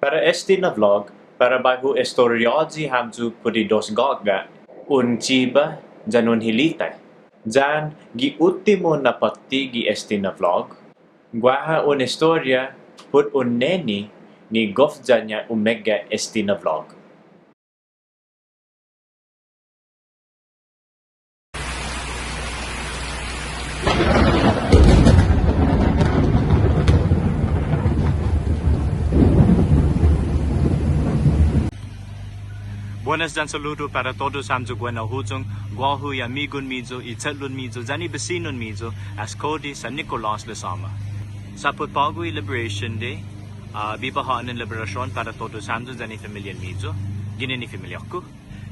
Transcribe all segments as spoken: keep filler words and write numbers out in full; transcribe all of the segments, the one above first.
Para este na vlog, para bai hu estoriåyi hamyo put i dos gå'ga', un chiba yan un hilitai. Yan gi uttimo na påtte gi este na vlog, guaha un estoria put un neni ni gof ya-ña umegga' este na vlog. Buenas yan saludu para todus hamyo guenao huyong, guåhu i amigun-miyu, i che'lun-miyu, yan i besinun-miyu, as Cody San Nicolas Lizama. Sa' put på'go i Liberation Day, ah, biba ha'ånen liberasion para todus hamyo yan i familian-miyu, ginen i familia-ku.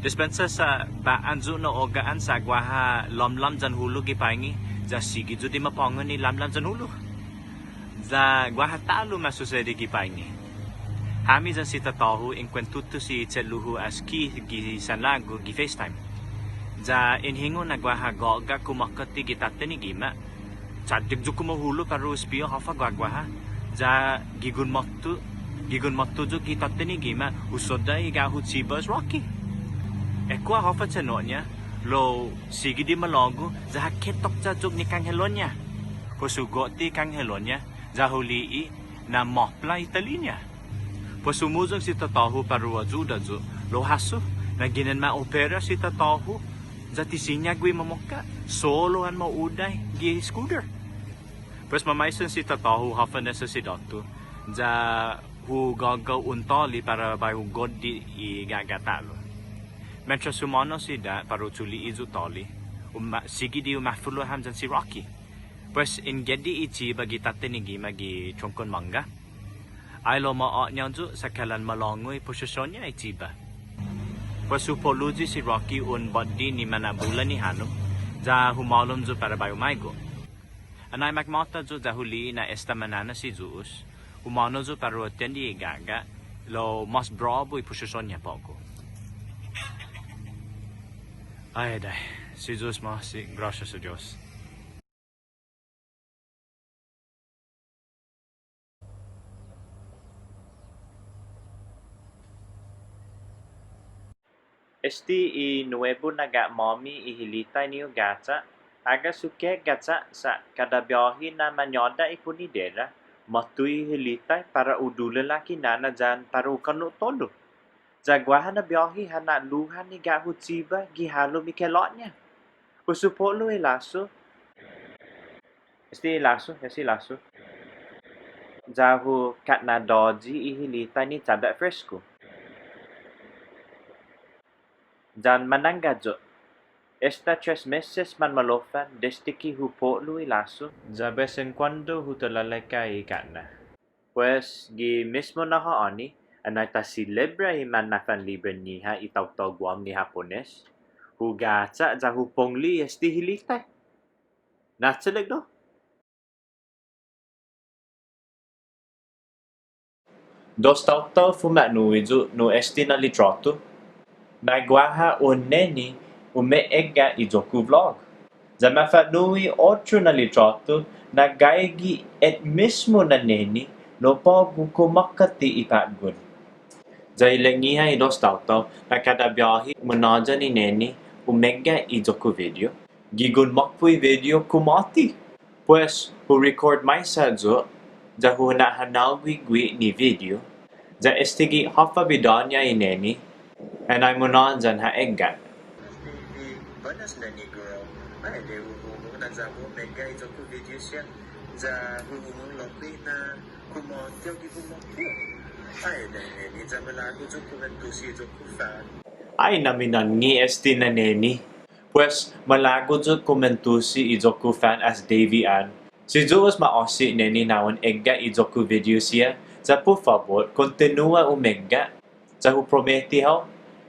Dispensa sa' ba'an yu' na ogga'an sa' guaha lamlam yan hulo' gi paingi, ya sigi yu' di mapångon i lamlam yan hulo'. Ya guaha ta'lo ma susedi gi paingi. Hami yan si tatå-hu en kuentutusi i che'lu-hu as Keith gi sanlagu gi FaceTime. Ya en hungok na guaha gå'ga' kumåkati gi tatten i gima'. Chaddek yu' kumahulo' para u espia håfa guaguaha. Ya gigon måtto, gigon måtto yu' gi tatten i gima', hu sodda' i ga'ho chiba as Rocky. Ekua' håfa chetnot-ña, lao sigi di malågu, ya ha ketok ya yu' ni kånghilon-ña. Pues hu go'te i kånghilon-ña, ya hu li'e' na måpla i tali-ña. Pues humuyong si tatå-hu para u ayuda yu', lao hasso, na ginen ma opera si tatå-hu, ya ti siña gue' mamokkat, solo an ma udai gi scooter. Pues mamaisen si tatå-hu håfa nesesidåt-hu, ya hu gågao un tåli para bai hu godde i gå'ga' ta'lo. Mientras humånao siha para u chuli'i yu' tåli, uma-, sigi di umafulo' ham yan si Rocky. Pues en gedi i chiba gi tatten i gima' gi trongkon mångga. Ai lao ma å'ñao yu' sa' kalan malångu i posision-ña i chiba. Pues hu po'luyi si Rocky un båtde ni mana'bulan i hånom, ya humålom yu' para bai hu maigo'. Anai makmåta yu' ya hu li'e' na esta mañaina si Yu'os, humånao yu' para u atende i gå'ga', lao mas bråbu i posision-ña på'go. Ai, adai, si Yu'os ma'åse', gracias a Dios. Este i nuebu na ga'måmi i hilitai ni hu gacha', hagas hu ke gacha' sa' kada biåhi na mañåda i punidera, måtto i hilitai para u dulilak i nåna yan para u kånno' todu. Ya guaha na biåhi ha na'luhan i ga'ho chiba gi halom i kelot-ña. Hu supo'lo i lasso. Este i lasso, este i lasso. Ya hu katnadåyi i hilitai ni tåda' fresku. Yan manangga yu'. Esta tres meses manmalofan desde ki hu po'lo i lasso. Ya bes en kuåndo hu tulaika i katna. Pues, gi mismo na ha'åni, anai ta silebra i manmafanlibre-ñiha i taotao Guam ni Hapones, hu gacha' ya hu pongli este hilitai. Na'chalek, no? Dos taotao fuma'nu'i yu' nu este na litråtu, na guaha un neni ume'egga' i iyo-ku vlog. Ya mafa'nu'i otro na litråtu na gaige et mismo na neni lao på'go kumåkati i påtgon. Ya ilek-ñiha i dos taotao na kada biåhi munhåyan i neni ume'egga' i iyo-ku video. Gigon måkpo' i video kumåti. Pues, hu record maisa yu', ya hu na'hånao gui' gui' ni video, ya estague' håfa bidå-ña i neni, anai munhåyan ha egga'. Baby, buenas neni girl. Ai, de hu, hu, hu, na ya hu megga' i iyo-ku video siha. Ya hu, hu, hu, lokkue' na kumåti gi kumåti. Ai, de neni, ya malago' yu' kumentusi i iyo-ku fan. Ai, na minannge' este na neni. Pues, malago' yu' kumentusi i iyo-ku fan as Davy Ann. Si Yu'os ma'åse' neni na un egga' i iyo-ku video siha, ya put fabot, kontinua umegga'. Ya hu prometi hao,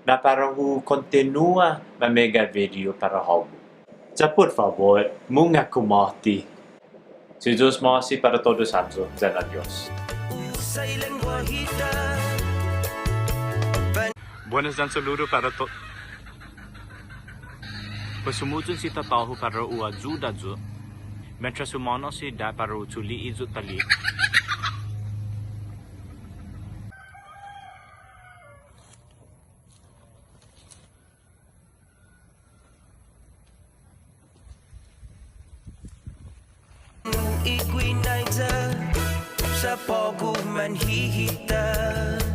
na para hu kontinua mamegga' video para hågu. Ya put fabot, mungnga kumåti. Si Yu'os ma'åse' para todus hamyo, yan adios. Buenas yan saludu para to-, pues humuyong si tatå-hu para u ayuda yu', mientras humånao siha para u chuli'i yu' tali. i guinaiya sa' på'go manhihita.